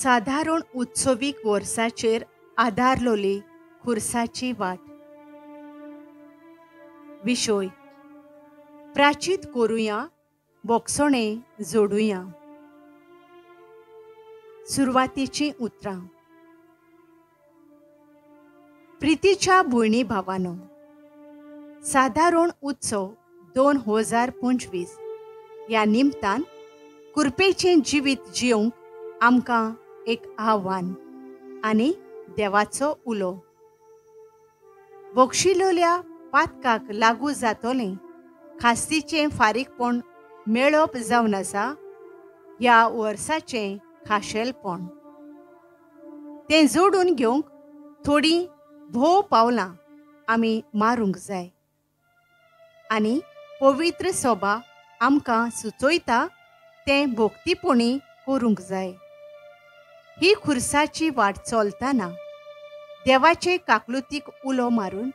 सादारण उत्सवीक वर्साचेर आदारलोली खुर्साची वाट. विशय प्राचीत करुया, बोगसणे जोडुया. सुरवातीचीं उतरां. प्रितीच्या भयणी भावानो, सादारण उत्सव 2025 ह्या निमतान कुरपेचें जिवीत जिवंक आमकां एक आव्हान आनी देवाचो उलो. बक्षिलोल्या पातकाक लागू जातलें खास्तीचें फारीकपण मेळप जावन आसा ह्या वर्साचें खाशेलपण. तें जोडून घेवंक थोडीं भोव पावलां आमी मारूंक जाय आनी पवित्र सोबा आमकां सुचयता तें भोक्तीपणी करूंक जाय. ही खुर्साची वाट चलतना देवाचे काकलुतीक उलो मारून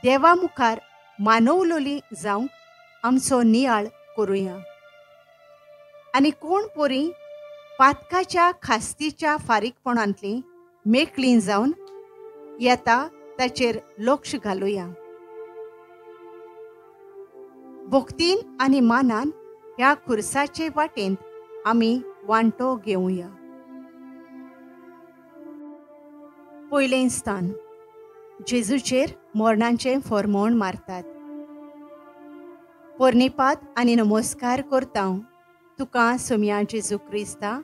देवा मुखार मानवलोली जावंक आमचो नियाळ करुया आनी कोण पोरी पातकाच्या खास्तीच्या फारीकपणांतली मेकळी जावन येता ताचेर लक्ष घालुया. भक्तीन आनी मानान ह्या खुर्साचे वाटेंत आमी वांटो घेवया. पयलें स्थान, जेजूचेर मरणाचें फॉर्मोण मारतात. पोरणीपात आनी नमस्कार करता तुका सोम्या जेजू क्रिस्ता,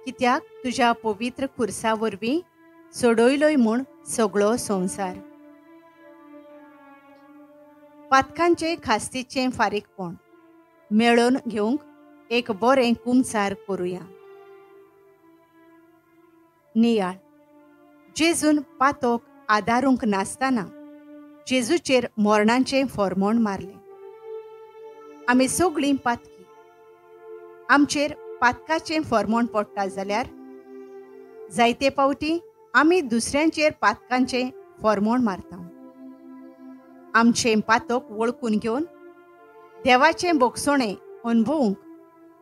कित्याक तुज्या पवित्र खुर्सा वरवीं सोडयलोय म्हूण सगळो संवसार. पातकांचें खास्तीचें फारीकपण मेळोवन घेवंक एक बरें कुमसार करुया. नियाळ. जेजून पातोक आदारूंक नासतना जेजूचेर मरणाचें फॉर्मोण मारलें. आमी सगळीं पातकी. आमचेर पातकाचें फॉर्मोण पडटा जाल्यार जायते फावटी आमी दुसऱ्यांचेर पातकांचें फॉर्मोण मारता. आमचें पातक वळखून घेवन देवाचें बोगसणें अणभवूंक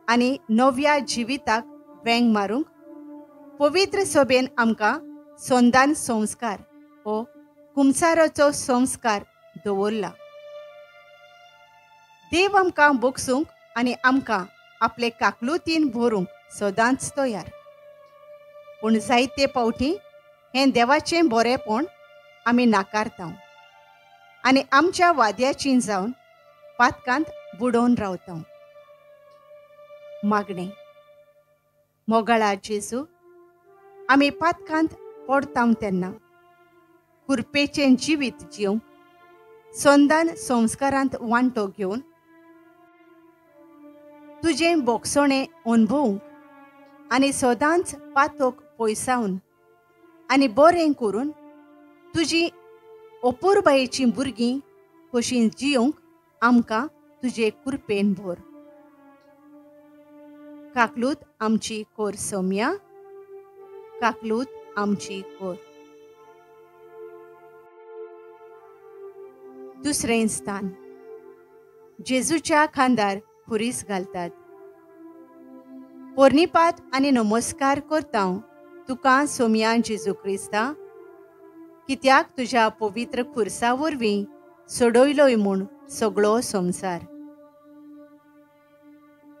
आनी नव्या जिविताक वेंग मारूंक पवित्र सभेन आमकां संदान संस्कार हो कुमसाराचो संस्कार दवरला. देव आमकां बोगसूंक आनी आमकां आपले काकलुतीन भरूंक सदांच तयार. पूण जायते फावटी हें देवाचें बरेंपण आमी नाकारता आनी आमच्या वाद्याची जावन पातकांत बुडोवन रावता. मागणें. मोगाळा जेजू, आमी पातकांत पडता तेन्ना कुरपेचें जिवीत जिवंक संदान संस्कारांत वांटो घेवन तुजें बोगसणें अणभवूंक आनी सदांच पातोक पयसावन आनी बरें करून तुजी अपुरबायेचीं भुरगीं कशीं जिवंक आमकां तुजे कुरपेन भर. काकलूत आमची कोर सोम्या, काकलूत आमची कोर. दुसरें स्थान, जेजूच्या खांदार खुरीस घालतात. पोरणीपात आनी नमस्कार करता तुका सोम्या जेजू क्रिस्ता, कित्याक तुज्या पवित्र खुर्सा वरवीं सोडयलोय म्हूण सगळो संवसार.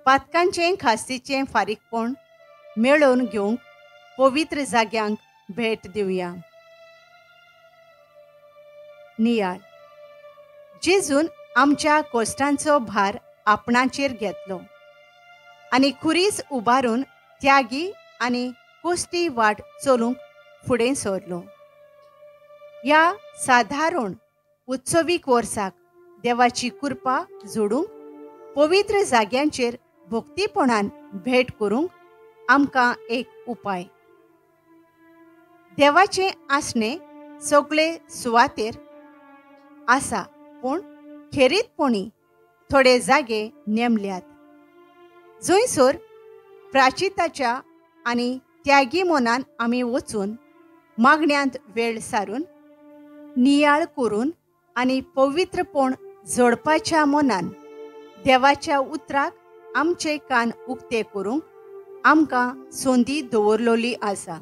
पातकांचें खास्तीचें फारीकपण मेळोवन घेवंक पवित्र जाग्यांक भेट दिवया. नियाळ. जेजून आमच्या कोश्टांचो भार आपणाचेर घेतलो आनी खुरीस उबारून त्यागी आनी कोश्टी वाट चलूंक फुडें सरलो. ह्या सादारण उत्सवीक वर्साक देवाची कृपा जोडूंक पवित्र जाग्यांचेर भक्तीपणान भेट करूंक आमकां एक उपाय. देवाचें आसणें सगळे सुवातेर आसा, पूण खेरीतपणी थोडे जागे नेमल्यात जंयसर प्राचिताच्या आनी त्यागी मनान आमी वचून मागण्यांत वेळ सारून नियाळ करून आनी पवित्रपण जोडपाच्या मनान देवाच्या उतराक आमचे कान उक्ते करूंक आमकां संदी दवरलोली आसा.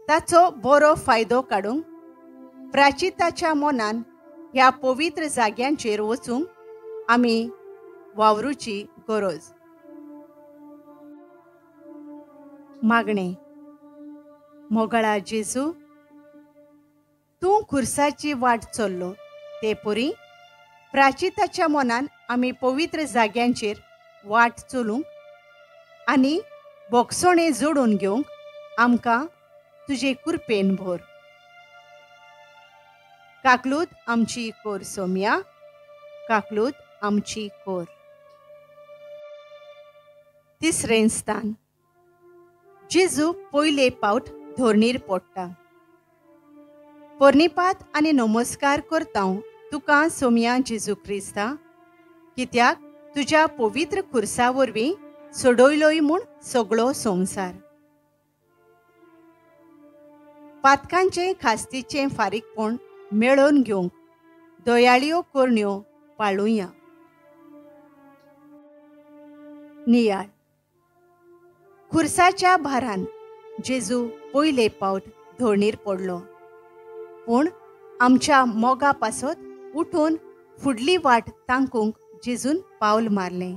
ताचो बरो फायदो काडूंक प्राचिताच्या मनान ह्या पवित्र जाग्यांचेर वचूंक आमी वावरूची गरज. मागणें. मोगळा जेजू, तूं खुर्साची वाट चल्लो ते परी प्राचिताच्या मनान आमी पवित्र जाग्यांचेर वाट चलूंक आनी बोगसोणें जोडून घेवंक आमकां तुजे कृपेन भर. काकलूत आमची कोर सोम्या, काकलूत आमची कोर. तिसरें स्थान. जेजू पयले पावट धरणीर पडटा. पोरणीपात आनी नमस्कार करता तुका सोम्या जेजू क्रिस्ता, कित्याक तुज्या पवित्र खुर्सा वरवीं सोडयलोय म्हूण सगळो संवसार. पातकांचें खास्तीचें फारीकपण मेळोवन घेवंक दयाळ्यो करण्यो पाळुया. नियाळ. खुर्साच्या भारान जेजू पयले पावट धरणीर पडलो, पूण आमच्या मोगा पासत उठून फुडली वाट तांकूंक जेजून पावल मारलें.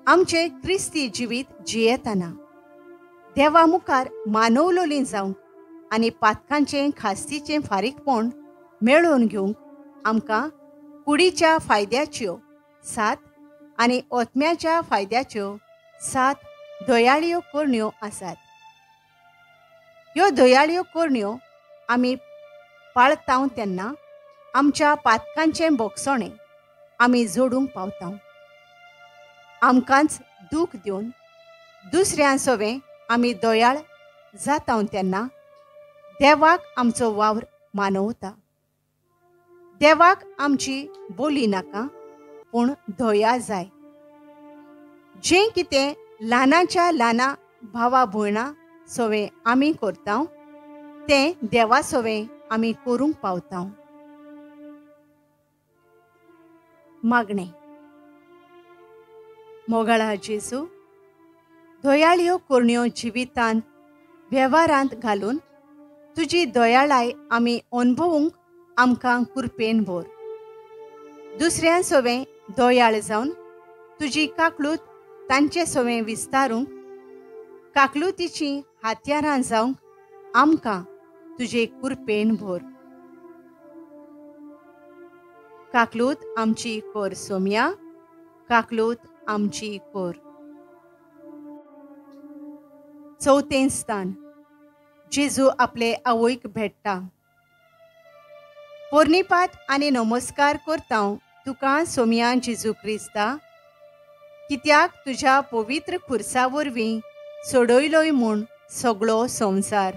आमचें क्रिस्ती जिवीत जियेतना देवा मुखार मानवलोली जावंक आनी पातकांचें खास्तीचें फारीकपण मेळोवन घेवंक आमकां कुडीच्या फायद्याच्यो 7 आनी आत्म्याच्या फायद्याच्यो 7 दयाळ्यो करण्यो आसात. ह्यो दयाळ्यो करण्यो आमी पाळतांव तेन्ना आमच्या पातकांचें बोगसणें आमी जोडूंक पावतांव. आमकांच दूख दिवन दुसऱ्यां सवें आमी दयाळ जातांव तेन्ना देवाक आमचो वावर मानवता. देवाक आमची बोली नाका, पूण दया जाय. जें कितें ल्हानाच्या ल्हाना भावा भयणा सवें आमी करतांव तें देवा सवें आमी करूंक पावतांव. मागणें. मोगाळा जेजू, दयाळ्यो करण्यो जिवितांत वेव्हारांत घालून तुजी दयाळाय आमी अणभवूंक आमकां कृपेन भर. दुसऱ्यां सवें दयाळ जावन तुजी काकलूत तांचे सवें विस्तारूंक, काकलुतीचीं हातयारां जावंक आमकां तुजे कृपेन भर. काकलूत आमची कोर सोम्या, काकलूत आमची कोर. चवथें स्थान. जेजू आपले आवयक भेट्टा. पोरणीपात आनी नमस्कार करता तुका सोम्या जेजू क्रिस्ता, कित्याक तुज्या पवित्र खुर्सा वरवीं सोडयलोय म्हूण सगळो संवसार.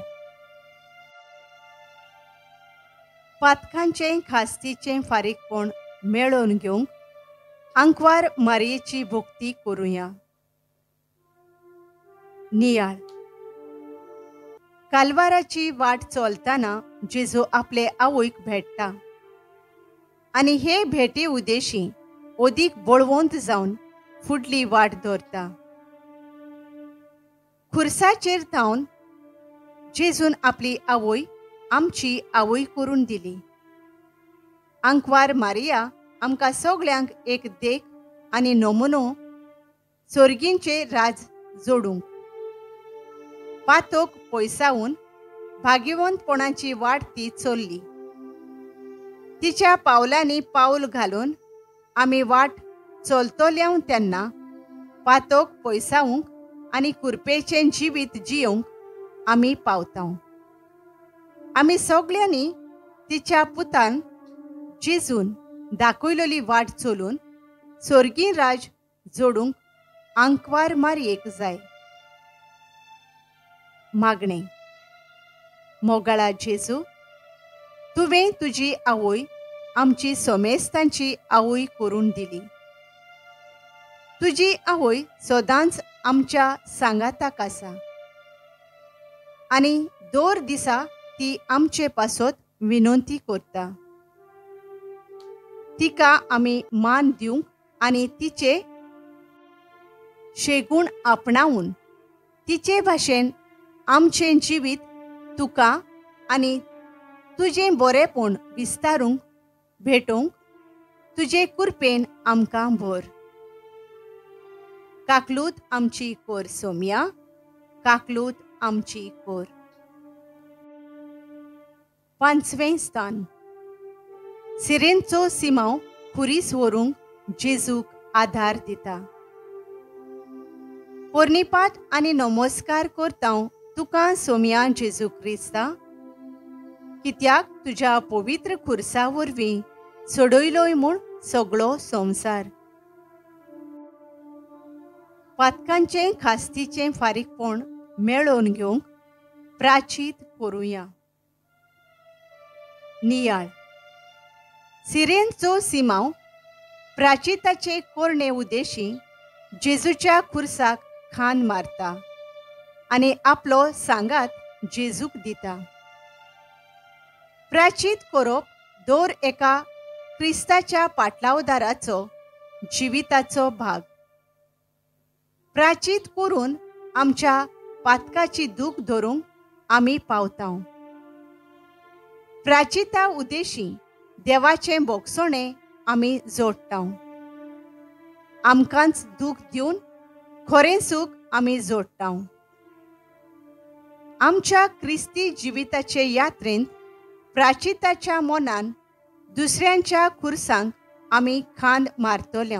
पातकांचें खास्तीचें फारीकपण मेळोवन घेवंक आंकवार मारयेची भक्ती करुया. नियाळ. कालवाराची वाट चलतना जेजू आपले आवयक भेट्टा आनी हे भेटी उद्देशी अदीक बळवंत जावन फुडली वाट धरता. खुर्साचेर थावन जेजून आपली आवय आमची आवय करून दिली. आंकवार मारिया आमकां सगळ्यांक एक देख आनी नमुनो सोर्गींचे राज जोडूंक. पातोक पयसावन भाग्यवंतपणाची वाट ती चल्ली. तिच्या पावलांनी पावल घालून आमी वाट चलतल्या तेन्ना पातोक पयसावंक आनी कुरपेचें जिवीत जियोवंक आमी पावतांव. आमी सगळ्यांनी तिच्या पुतान जेजून दाखयलेली वाट चलून सोर्गी राज जोडूंक आंकवार मारयेक जाय. मागणें. मोगाळा जेजू, तुवें तुजी आवय आमची सोमेस्तांची आवय करून दिली. तुजी आवय सदांच आमच्या सांगाताक आसा आनी दर दिसा ती आमचे पासत विनंती करता. तिका आमी मान दिवंक आनी तिचे शेगूण आपणावन तिचे भाशेन आमचें जिवीत तुका आनी तुजें बरेंपण विस्तारूंक भेटोवंक तुजे कुरपेन आमकां भर. काकलूत आमची कोर सोम्या, काकलूत आमची कोर. पांचवें स्थान. सिरेनचो सिमांव खुरीस व्हरूंक जेजूक आधार दिता. पोरणीपात आनी नमस्कार करता तुका सोम्या जेजू क्रिस्ता, कित्याक तुज्या पवित्र खुर्सा वरवीं सोडयलोय म्हूण सगळो संवसार. पातकांचें खास्तीचें फारीकपण मेळोवन घेवंक प्राचीत करुया. नियाळ. सिरेनचो सिमांव प्राचिताचे कोरणे उद्देशी जेजूच्या खुर्साक खान मारता आनी आपलो सांगात जेजूक दिता. प्राचीत करप दर एका क्रिस्ताच्या पाटलावदाराचो जिविताचो भाग. प्राचीत करून आमच्या पातकाची दूख धरूंक आमी पावता. प्राचिता उद्देशी देवाचें बोगसणें आमी जोडटा. आमकांच दूख दिवन खरें सूख आमी जोडटा. आमच्या क्रिस्ती जिविताचे यात्रेंत प्राचिताच्या मनान दुसऱ्यांच्या खुर्सांक आमी खांद मारतले.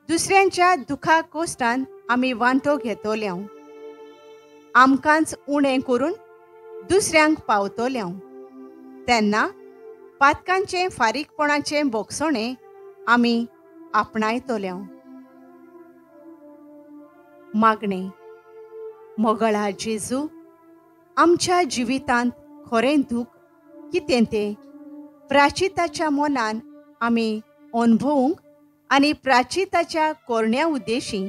दुसऱ्यांच्या दुखा कोश्टान आमी वांटो घेतले. आमकांच उणें करून दुसऱ्यांक पावतले. तेन्ना पातकांचें फारीकपणाचें बोगसणें आमी आपणायतले. मागणें. मोगळा जेजू, आमच्या जिवितांत खरें दूख कितें तें प्राचिताच्या मनान आमी अणभवूंक आनी प्राचिताच्या कोरण्या उद्देशी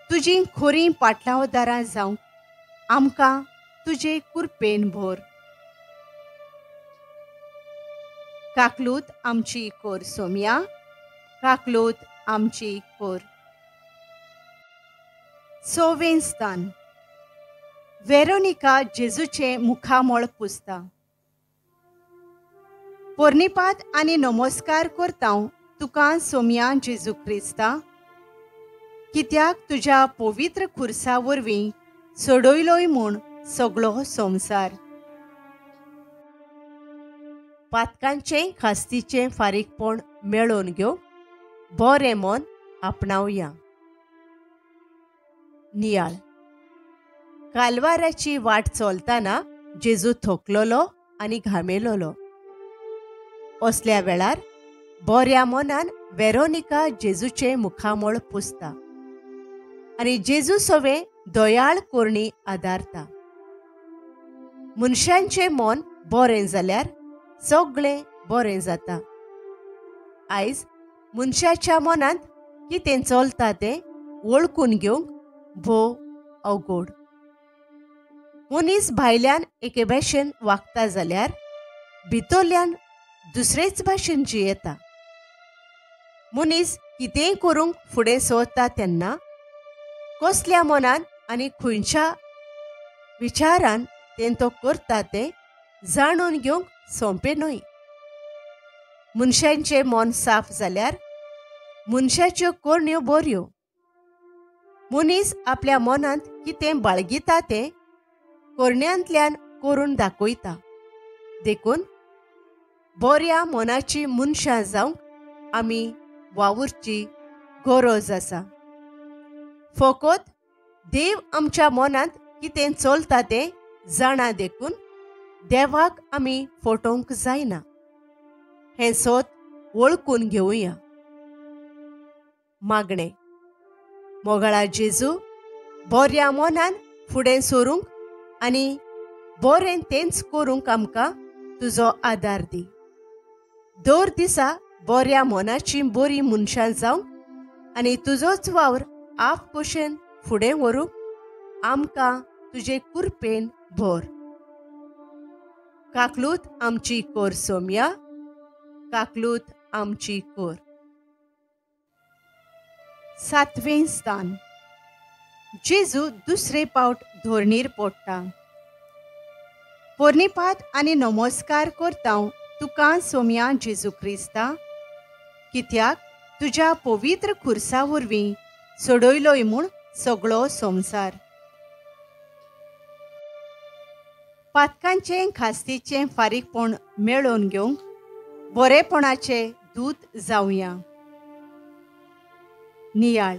तुजी खोरीं पाटलावदारां जावंक आमकां तुजे कुरपेन भर. काकलूत आमची कोर सोम्या, काकलूत आमची कोर. सवें स्थान. वेरोनिका जेजूचें मुखामळ पुसता. पोरणीपात आनी नमस्कार करता तुका सोम्या जेजू क्रिस्ता, कित्याक तुज्या पवित्र खुर्सा वरवीं सोडयलोय म्हूण सगळो संवसार. पातकांचें खास्तीचें फारीकपण मेळोवन घेवंक बरें मन आपणावया. नियाळ. कालवाराची वाट चलतना जेजू थकलोलो आनी घामेलोलो. असल्या वेळार बऱ्या मनान वेरोनिका जेजूचें मुखामळ पुसता आनी जेजू सवें दयाळ कोरणी आदारता. मनशांचें मन बरें जाल्यार सगळें बरें जाता. आयज मनशाच्या मनांत कितें चलता तें वळखून घेवंक भोव अवघड. मनीस भायल्यान एके भाशेन वागता जाल्यार भितरल्यान दुसरेच भाशेन जियेता. मनीस कितेंय करूंक फुडें सरता तेन्ना कसल्या मनान आनी खंयच्या विचारान तें तो करता तें जाणून घेवंक सोंपें न्हय. मनशांचें मन साफ जाल्यार मनशाच्यो करण्यो बऱ्यो. मनीस आपल्या मनांत कितें बाळगिता तें करण्यांतल्यान करून दाखयता. देखून बऱ्या मनाची मनशां जावंक आमी वावुरची गरज आसा. फकत देव आमच्या मनांत कितें चलता तें जाणा देखून देवाक आमी फटोवंक जायना. हें सत वळखून घेवया. मागणें. मोगाळा जेजू, बऱ्या मनान फुडें सरूंक आनी बरें तेंच करूंक आमकां तुजो आदार दी. दर दिसा बऱ्या मनाची बरीं मनशां जावंक आनी तुजोच वावर आप भशेन फुडें व्हरूंक आमकां तुजे कुरपेन भर. काकलूत आमची कोर सोम्या, काकलूत आमची कोर. सातवें स्थान. जेजू दुसरे पावट धोरणीर पडटा. पोरणीपात आनी नमस्कार करता तुका सोम्या जेजू क्रिस्ता, कित्याक तुज्या पवित्र खुर्सा वरवीं सोडयलोय म्हूण सगळो संवसार. पातकांचें खास्तीचें फारीकपण मेळोवन घेवंक बरेपणाचे दूत जावया. नियाळ.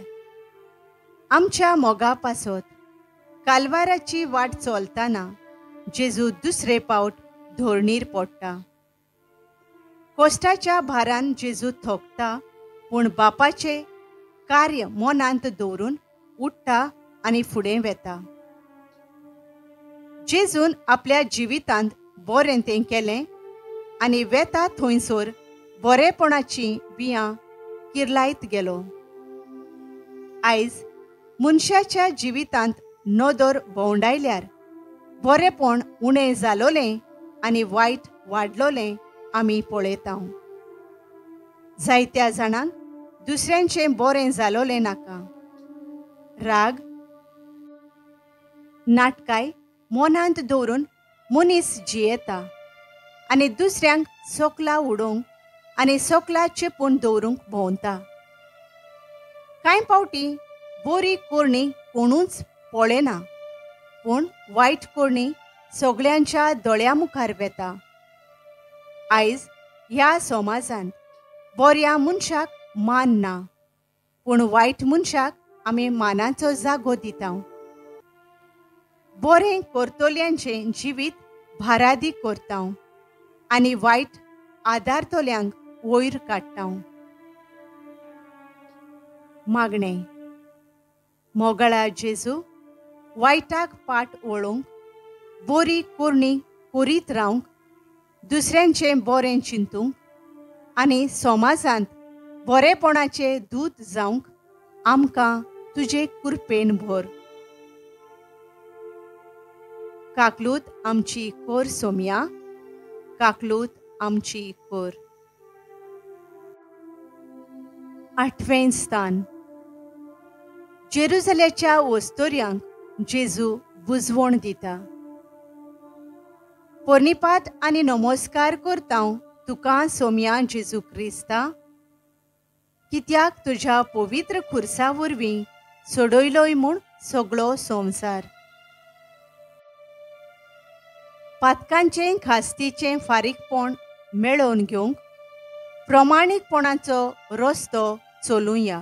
आमच्या मोगा पासत कालवाराची वाट चलतना जेजू दुसरे पावट धोरणीर पडटा. कोश्टाच्या भारान जेजू थोकता, पूण बापाचें कार्य मनांत दवरून उठ्ठा आनी फुडें वेता. जेजून आपल्या जिवितांत बरें तें केलें आनी वेता थंयसर बरेपणाचीं बियां किर्लायत गेलो. आयज मनशाच्या जिवितांत नदर भोंवडायल्यार बरेपण उणें जालोलें आनी वायट वाडलोलें आमी पळयता. जायत्या जाणांक दुसऱ्यांचें बरें जालोलें नाका. राग, नाटकाय मनांत दवरून मनीस जियेता आनी दुसऱ्यांक सोकला उडोवंक आनी सोकला चेपून दवरूंक भोंवता. कांय पावटी बरी करणी कोणूच पळयना, पूण वायट करणी सगळ्यांच्या दोळ्या मुखार वेता. आयज ह्या समाजांत बऱ्या मनशाक मान ना, पूण वायट मनशाक आमी मानाचो जागो दिता. बरें करतल्यांचें जिवीत भारादीक करता आनी वायट आदारतल्यांक वयर काडटा. मागणें. मोगळा जेजू, वायटाक पाट वळोवंक, बरी करणी करीत रावंक, दुसऱ्यांचें बरें चिंतूंक आनी समाजांत बरेपणाचे दूत जावंक आमकां तुजे कृपेन भर. काकलूत आमची कोर सोम्या, काकलूत आमची कोर. आठवें स्थान. जेरुजल्याच्या वस्तोर्यांक जेजू बुजवण दिता. पोरणीपात आनी नमस्कार करता तुका सोम्या जेजू क्रिस्ता, कित्याक तुज्या पवित्र खुर्सा वरवीं सोडयलोय म्हूण सगळो संवसार. पातकांचें खास्तीचें फारीकपण मेळोवन घेवंक प्रमाणीकपणाचो रस्तो चलुया.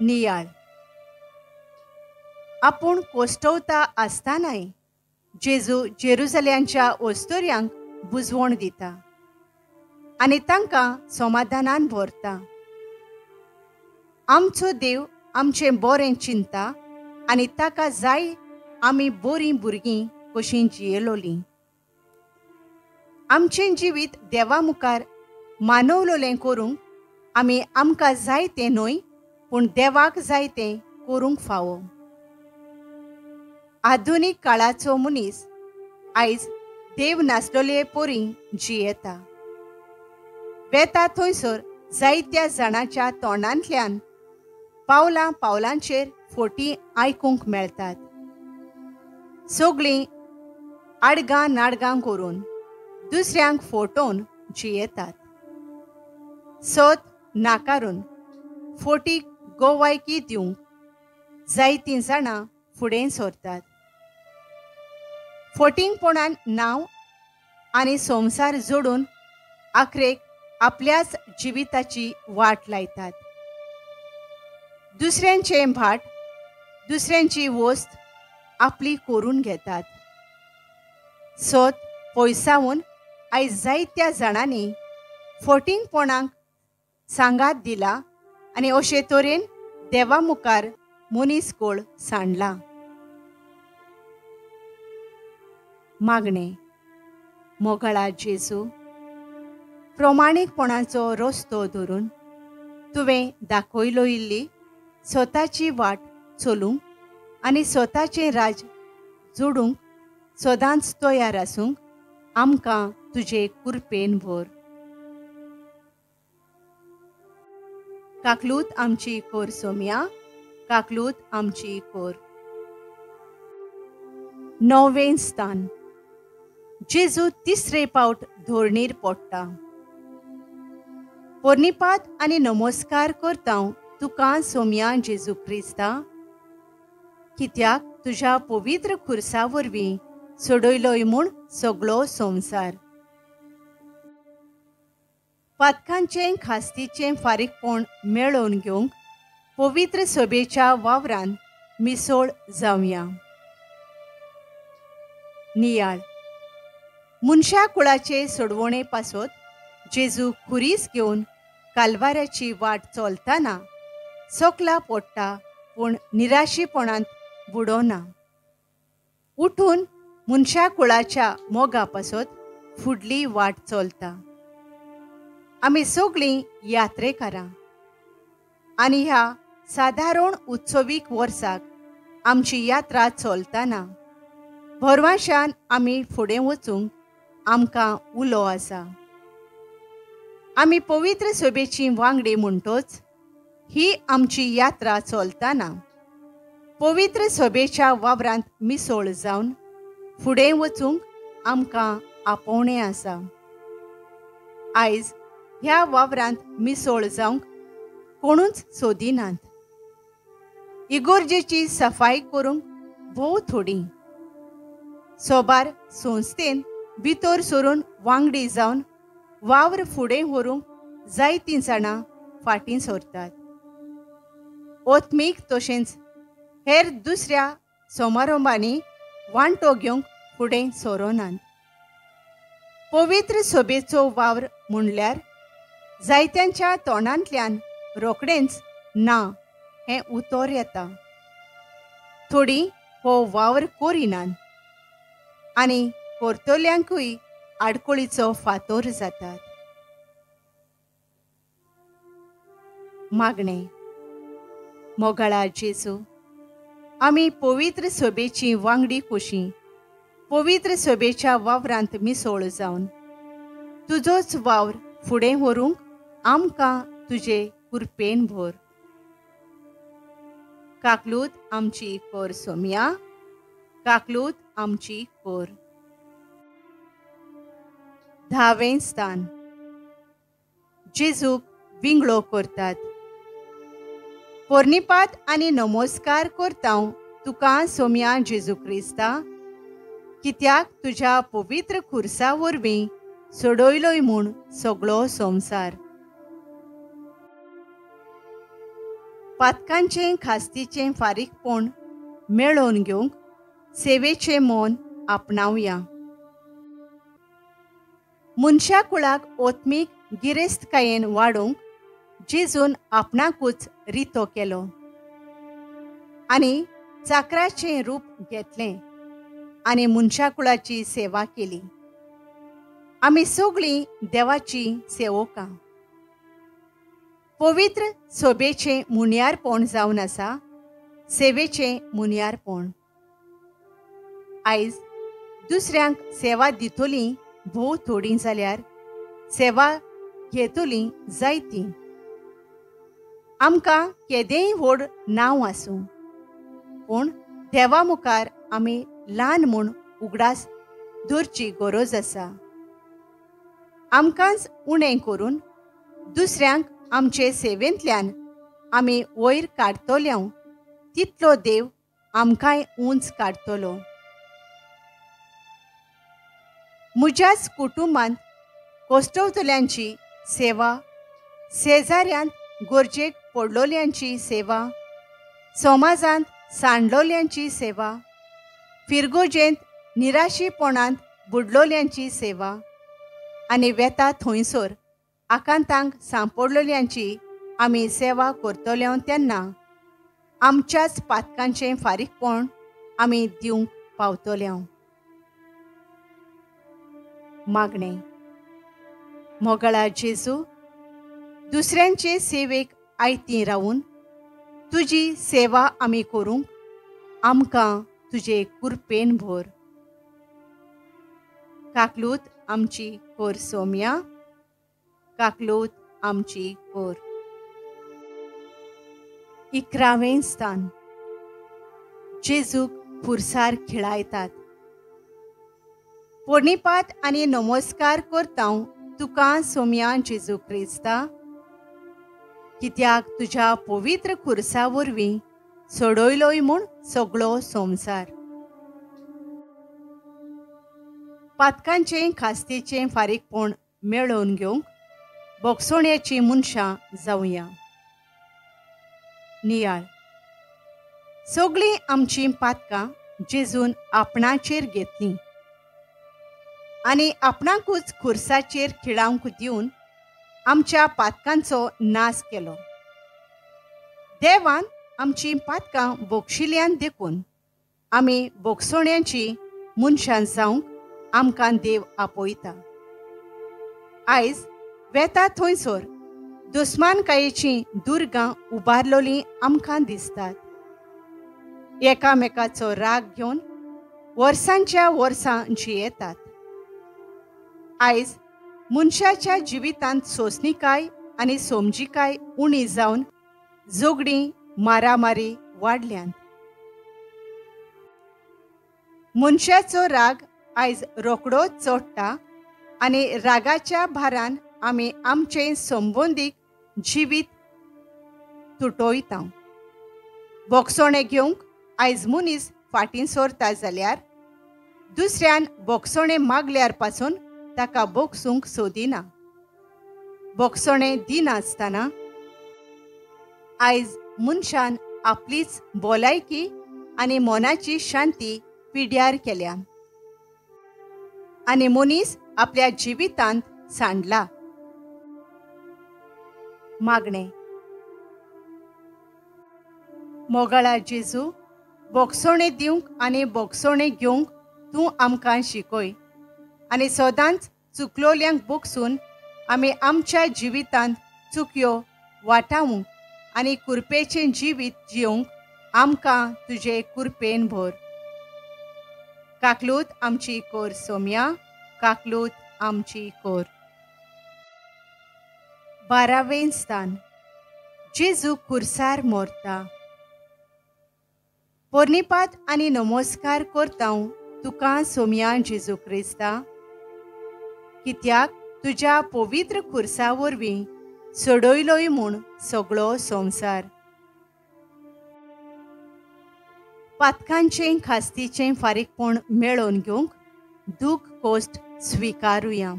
नियाळ. आपूण कोश्टवता आसतनाय जेजू जेरुजल्यांच्या वस्तोर्यांक बुजवण दिता आनी तांकां समाधानान भरता. आमचो देव आमचें बरें चिंता आनी ताका जाय आमी बरीं भुरगीं कशीं जियेलोलीं. आमचें जिवीत देवा मुखार मानवलोलें करूंक आमी आमकां जाय तें न्हय, पूण देवाक जाय तें करूंक फावो. आधुनीक काळाचो मनीस आयज देव नासलोले पोरी जियेता. वेता थंयसर जायत्या जाणाच्या तोंडांतल्यान पावलां पावलांचेर फोटी आयकूंक मेळटात. सगळीं आडगां नाडगां करून दुसऱ्यांक फोटोवन जियेतात. सत नाकारून फोटीक गोवायकी दिवंक जायतीं जाणां फुडें सरतात. फोटिंगपणान नांव आनी संवसार जोडून आखरेक आपल्याच जिविताची वाट लायतात. दुसऱ्यांचें भाट, दुसऱ्यांची वस्त आपली करून घेतात. सत पयसावन आयज जायत्या जाणांनी फोटिंगपणाक सांगात दिला आनी अशे तरेन देवा मुखार मनीस कोळ सांडला. मागणें. मोगळा जेजू, प्रमाणीकपणाचो रस्तो धरून तुवें दाखयलो इल्ली स्वताची वाट चलूंक आनी स्वताचें राज जोडूंक सदांच तयार आसूंक आमकां तुजे कृपेन भर. काकलूत आमची कोर सोम्या, काकलूत आमची कोर. 9वें स्थान. जेजू तिसरे पावट धोरणीर पडटा. पोर्निपात आनी नमस्कार करता तुका सोम्या जेजू क्रिस्ता, कित्याक तुज्या पवित्र खुर्सा वरवीं सोडयलोय म्हूण सगळो संवसार. पातकांचें खास्तीचें फारीकपण मेळोवन घेवंक पवित्र सभेच्या वावरान मिसोळ जावया. नियाळ. मनशा कुळाचे सोडवणे पासत जेजू खुरीस घेवन कालवाऱ्याची वाट चलतना सकला पडटा, पूण निराशीपणांत बुडोना. उठून मनशा कुळाच्या मोगा पासत फुडली वाट चलता. आमी सगळीं यात्रेकारां आनी ह्या सादारण उत्सवीक वर्साक आमची यात्रा चलतना भरवाशान आमी फुडें वचूंक आमकां उलो आसा. आमी पवित्र सभेची वांगडी म्हणटोच ही आमची यात्रा चलतना पवित्र सभेच्या वावरांत मिसोळ जावन फुडें वचूंक आमकां आपोवणें आसा. आयज ह्या वावरांत मिसोळ जावंक कोणूच सोदिनात. इगोर्जेची सफाई करूंक भोव थोडी सोबार संस्थेन भितर सरून वांगडी जावन वावर फुडें व्हरूंक जायतीं जाणां फाटीं सरतात. ओत्मीक तशेंच हेर दुसऱ्या समारंभांनी वांटो घेवंक फुडें सरोनात. पवित्र सभेचो वावर म्हणल्यार जायत्यांच्या तोंडांतल्यान रोखडेंच ना हें उतर येता. थोडीं हो वावर करिनात आनी करतल्यांकूय आडखळीचो फातोर जातात. मागणें. मोगाळा जेजू, आमी पवित्र सभेची वांगडी कशी पवित्र सभेच्या वावरांत मिसोळ जावन तुजोच वावर फुडें व्हरूंक आमकां तुजे कृपेन भर. काकलूत आमची कोर सोम्या, काकलूत आमची कोर. 10वें स्थान. जेजूक विंगळो करतात. पोर्निपात आनी नमस्कार करता तुका सोम्या जेजू क्रिस्ता, कित्याक तुज्या पवित्र खुर्सा वरवीं सोडयलोय म्हूण सगळो संवसार. पातकांचें खास्तीचें फारीकपण मेळोवन घेवंक सेवेचें मन आपणावया. मनशा कुळाक ओत्मीक गिरेस्तकायेन वाडोवंक जेजून आपणाकूच रितो केलो आनी चाकराचें रूप घेतलें आनी मनशा कुळाची सेवा केली. आमी सगळीं देवाची सेवकां. पवित्र सभेचें मुनियारपण जावन आसा सेवेचें मुनियारपण. आयज दुसऱ्यांक सेवा दितली भोव थोडी जाल्यार सेवा घेतली जायती. आमकां केदेंय व्हड नांव आसूं, पूण देवा मुखार आमी ल्हान म्हूण उगडास दवरची गरज आसा. आमकांच उणें करून दुसऱ्यांक आमचे सेवेंतल्यान आमी वयर काडटले तितलो देव आमकांय उंच काडटलो. म्हज्याच कुटुंबांत कोश्टवतल्यांची सेवा, शेजाऱ्यांत गरजेक पडलोल्यांची सेवा, समाजांत सांडलोल्यांची सेवा, फिरगोजेंत निराशीपणांत बुडलोल्यांची सेवा आनी वेता थंयसर आकांतांक सांपडलोल्यांची आमी सेवा करतले तेन्ना आमच्याच पातकांचें फारीकपण आमी दिवंक पावतले. मागणें. मोगाळा जेजू, दुसऱ्यांचे सेवेक आयती रावून तुजी सेवा आमी करूंक आमकां तुजे कृपेन भर. काकलूत आमची कोर सोम्या, काकलूत आमची कोर. 11वें स्थान. जेजूक खुर्सार खिळायतात. पोर्णिपात आनी नमस्कार करता तुका सोम्या जेजू क्रिस्ता, कित्याक तुज्या पवित्र खुर्सा वरवीं सोडयलोय म्हूण सगळो संवसार. पातकांचें खास्तीचें फारीकपण मेळोवन घेवंक बोगसोण्याचीं मनशां जावया. नियाळ. सगळीं आमचीं पातकां जेजून आपणाचेर घेतलीं आनी आपणाकूच खुर्साचेर खिळावंक दिवन आमच्या पातकांचो नाश केलो. देवान आमचीं पातकां बोगशिल्यान देखून आमी बोगसोण्याची मनशां जावंक आमकां देव आपयता. आयज वेता थंयसर दुस्मानकायेचीं दुर्गां उबारलोलीं आमकां दिसतात. एकामेकाचो राग घेवन वर्सांच्या वर्सां जियेतात. आयज मनशाच्या जिवितांत सोंसणीकाय आनी समजिकाय उणी जावन झगडीं मारामारी वाडल्यात. मनशाचो राग आयज रोकडोच चडटा आनी रागाच्या भारान आमी आमचें संबंदीक जिवीत तुटयता. बोगसोणें घेवंक आयज मनीस फाटीं सरता जाल्यार दुसऱ्यान बोगसोणें मागल्यार पासून ताका बोगसूंक सोदिना. बोगसोणें दिनासतना आयज मनशान आपलीच भलायकी आनी मनाची शांती पिड्यार केल्या आनी मनीस आपल्या जिवितांत सांडला. मागणें. मोगाळा जेजू, बोगसोणें दिवंक आनी बोगसोणें घेवंक तूं आमकां शिकय आनी सदांच चुकलोल्यांक बोगसून आमी आमच्या जिवितांत चुकयो वाटावंक आनी कुरपेचें जिवीत जिवंक आमकां तुजे कुरपेन भर. काकलूत आमची कोर सोम्या, काकलूत आमची कोर. 12वें स्थान. जेजू खुर्सार मोरता. पोर्णिपात आनी नमस्कार करता तुका सोम्या जेजू क्रिस्ता, कित्याक तुज्या पवित्र खुर्सा वरवीं सोडयलोय म्हूण सगळो संवसार. पातकांचें खास्तीचें फारीकपण मेळोवन घेवंक दूख कोश्ट स्विकारुया.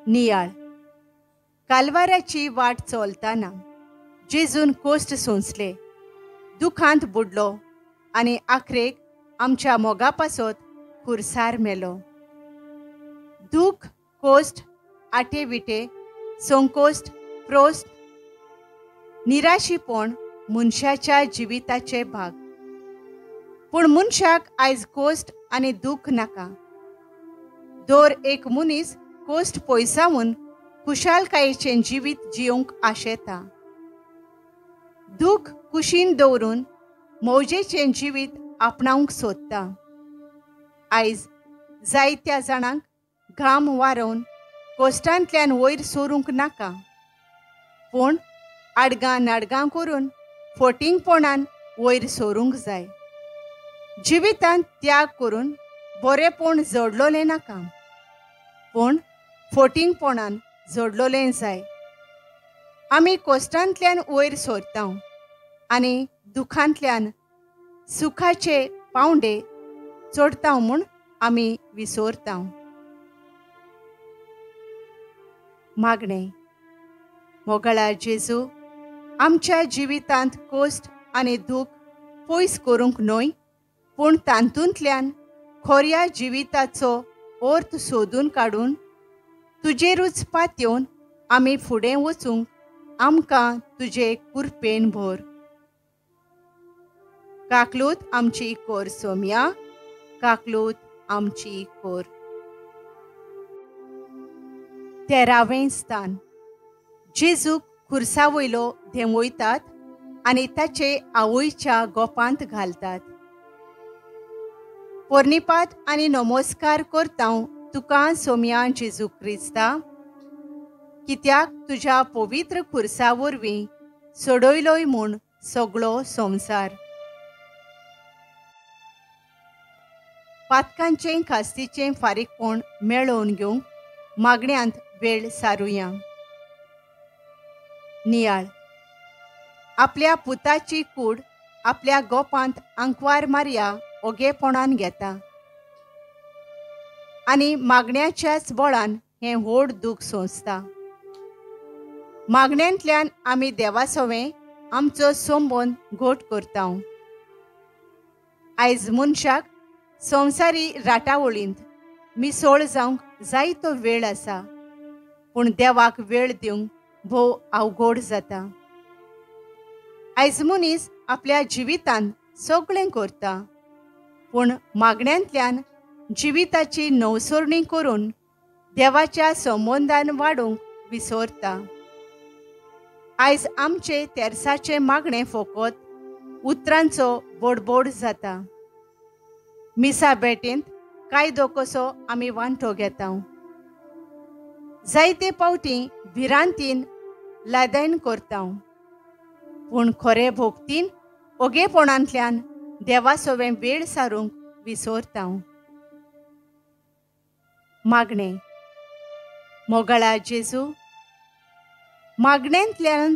नियाळ. कालवाराची वाट चलतना जेजून कोश्ट सोंसले, दुखांत बुडलो आनी आखरेक आमच्या मोगा पासत खुर्सार मेलो. दूख, कोश्ट, आटे विटे, संकोश्ट, प्रोस्ट, निराशीपण मनशाच्या जिविताचे भाग. पूण मनशाक आयज कोश्ट आनी दूख नाका. दर एक मनीस कोश्ट पयसावन खुशालकायेचें जिवीत जिवंक आशेता. दूख कुशीन दवरून मौजेचें जिवीत आपणावंक सोदता. आयज जायत्या जाणांक घाम वारोवन कोश्टांतल्यान वयर सरूंक नाका, पूण आडगां नाडगां करून फोटिंगपणान वयर सरूंक जाय. जिवितांत त्याग करून बरेपण जोडलोलें नाका, पूण फोटिंगपणान जोडलोलें जाय. आमी कोश्टांतल्यान वयर सरता आनी दुखांतल्यान सुखाचे पावंडे चडता म्हूण आमी विसरता. मागणें. मोगाळा जेजू, आमच्या जिवितांत कोश्ट आनी दूख पयस करूंक न्हय, पूण तातूंतल्यान खोऱ्या जिविताचो अर्थ सोदून काडून तुजेरूच पातयेवन आमी फुडें वचूंक आमकां तुजे कुरपेन भर. काकलूत आमची कोर सोम्या, काकलूत आमची कोर. 13वें स्थान. जेजूक खुर्सा वयलो धेंवयतात आनी ताचे आवयच्या गोपांत घालतात. पोर्णिपात आनी नमस्कार करता तुका सोम्या जेजू क्रिस्ता, कित्याक तुज्या पवित्र खुर्सा वरवीं सोडयलोय म्हूण सगळो संवसार. पातकांचें खास्तीचें फारीकपण मेळोवन घेवंक मागण्यांत वेळ सारुया. नियाळ. आपल्या पुताची कूड आपल्या गोपांत आंकवार मारया ओगेपणान घेता आनी मागण्याच्याच बळान हें व्हड दूख सोंसता. मागण्यांतल्यान आमी देवासवें आमचो संबंद घट करता. आयज मनशाक संवसारी राटावळींत मिसोळ जावंक जायतो वेळ आसा, पूण देवाक वेळ दिवंक भोव अवघड जाता. आयज मनीस आपल्या जिवितांत सगळें करता, पूण मागण्यांतल्यान जिविताची नवसरणी करून देवाच्या संबंदान वाडूंक विसरता. आयज आमचे तेरसाचें मागणें फकत उतरांचो बोडबोड जाता. मिसा भेटेंत कायदो कसो आमी वांटो घेता. जायते पावटी भिरांतीन लादैन करता, पूण खरे भोक्तीन ओगेपणांतल्यान देवासवें वेळ सारूंक विसरता. मागणें. मोगाळा जेजू, मागण्यांतल्यान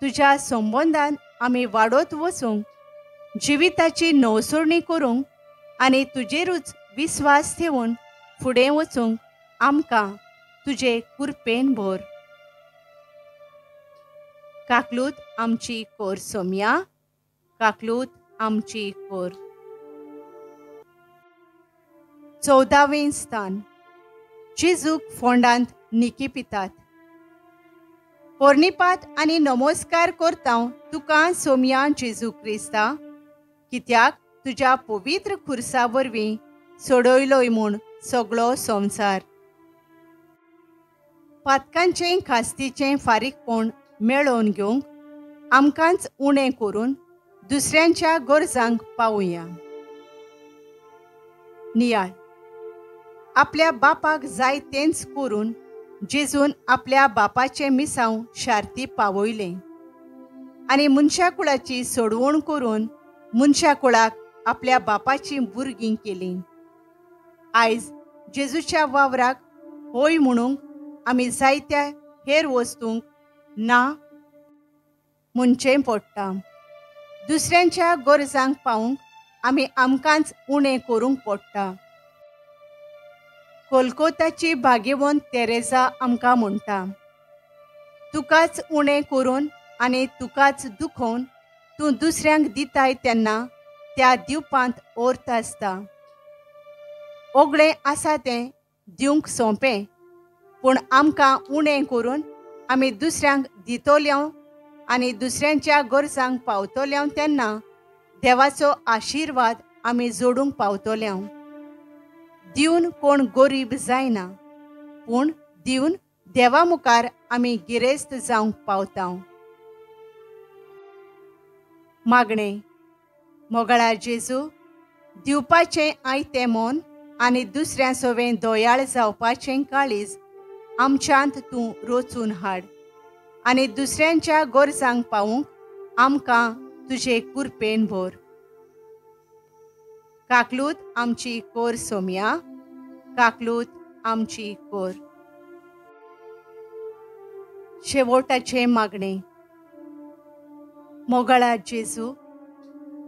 तुज्या संबंदान आमी वाडत वचूंक, जिविताची नवसरणी करूंक आनी तुजेरूच विस्वास ठेवून फुडें वचूंक आमकां तुजे कुरपेन भर. काकलूत आमची कोर सोम्या, काकलूत आमची कोर. 14वें स्थान. जेजूक फोंडांत निकी पितात. पोर्णिपात आनी नमस्कार करता तुका सोम्या जेजू क्रिस्ता, कित्याक तुज्या पवित्र खुर्सा वरवीं सोडयलोय म्हूण सगळो संवसार. पातकांचें खास्तीचें फारीकपण मेळोवन घेवंक आमकांच उणें करून दुसऱ्यांच्या गरजांक पावुया. नियाळ. आपल्या बापाक जाय तेंच करून जेजून आपल्या बापाचें मिसांव शार्ती पावयलें आनी मनशाकुळाची सोडवण करून मनशाकुळाक आपल्या बापाचीं भुरगीं केलीं. आयज जेजूच्या वावराक होय म्हणूंक आमी जायत्या हेर वस्तूंक ना म्हणचें पडटा. दुसऱ्यांच्या गरजांक पावूंक आमी आमकांच उणें करूंक पडटा. कोलकोताची भाग्यवंत तेरेजा आमकां म्हणटा, तुकाच उणें करून आनी तुकाच दुखोवन तूं दुसऱ्यांक दिताय तेन्ना त्या दिवपांत अर्थ आसता. ओगळें आसा तें दिवंक सोंपें, पूण आमकां उणें करून आमी दुसऱ्यांक दितोल्यांव आनी दुसऱ्यांच्या गरजांक पावतोल्यांव तेन्ना देवाचो आशिर्वाद आमी जोडूंक पावतोल्यांव. दिवन कोण गरीब जायना, पूण दिवन देवा मुखार आमी गिरेस्त जावंक पावता. मागणें. मोगाळा जेजू, दिवपाचें आयतें मन आनी दुसऱ्या सवें दयाळ जावपाचें काळीज आमच्यांत तूं रोचून हाड आनी दुसऱ्यांच्या गरजांक पावूंक आमकां तुजे कुरपेन भर. काकलूत आमची कोर सोम्या, काकलूत आमची कोर. शेवटाचें मागणें. मोगाळा जेजू,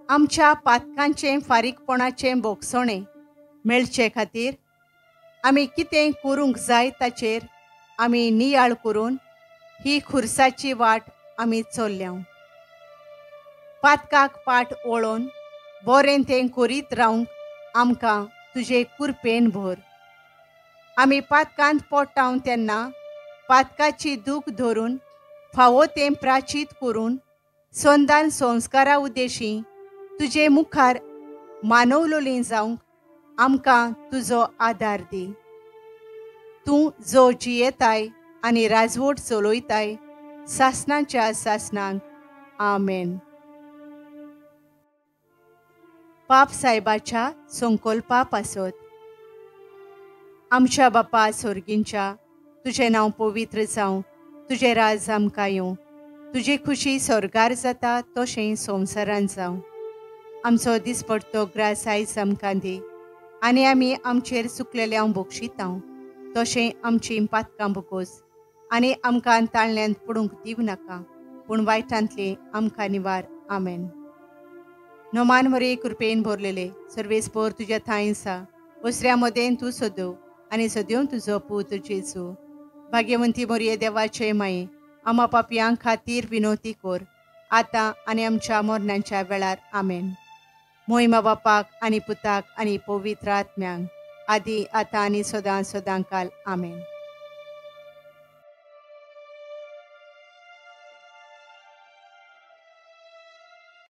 आमच्या पातकांचें फारीकपणाचें बोगसणें मेळचे खातीर आमी कितें करूंक जाय ताचेर आमी नियाळ करून ही खुर्साची वाट आमी चल्ल्या. पातकाक पाट ओळोवन बरें तें करीत रावंक आमकां तुजे कुरपेन भर. आमी पातकांत पोटाव तेन्ना पातकाची दूख धरून फावो तें प्राचीत करून संदान संस्कारा उद्देशी तुजे मुखार मानवलोली जावंक आमकां तुजो आदार दी. तूं जो जियेताय आनी राजवट चलयताय सासणाच्या सासणांक. आमेन. पाप साहेबाच्या संकल्पा पासत. आमच्या बापा सोर्गींच्या, तुजें नांव पवित्र जावं, तुजें राज आमकां येवं, तुजी खुशी स्वर्गार जाता तशें संवसारान जावं. आमचो दिसपडतो ग्रास आयज आमकां दी आनी आमी आमचेर चुकलेल्यांव बक्षितांव तशें आमचीं पातकां भोगोस आनी आमकां ताळण्यांत पडूंक दिवं नाका, पूण वायटांतली आमकां निवार. आमेन. नोमान मरे कृपेन भरलेले सर्वेस्पोर तुज्या थांय आसा. उसऱ्या मदें तूं सदव आनी सद्यों तुजो पूत जेजू. भाग्यवंती मोरये देवाचे माये, आमा पापयां खातीर विनोती कोर आतां आनी आमच्या मरणाच्या वेळार. आमेन. मोहिमा बापाक आनी पुताक आनी पवित्र आत्म्यांक, आदी आतां आनी सदां सदां काल. आमेन.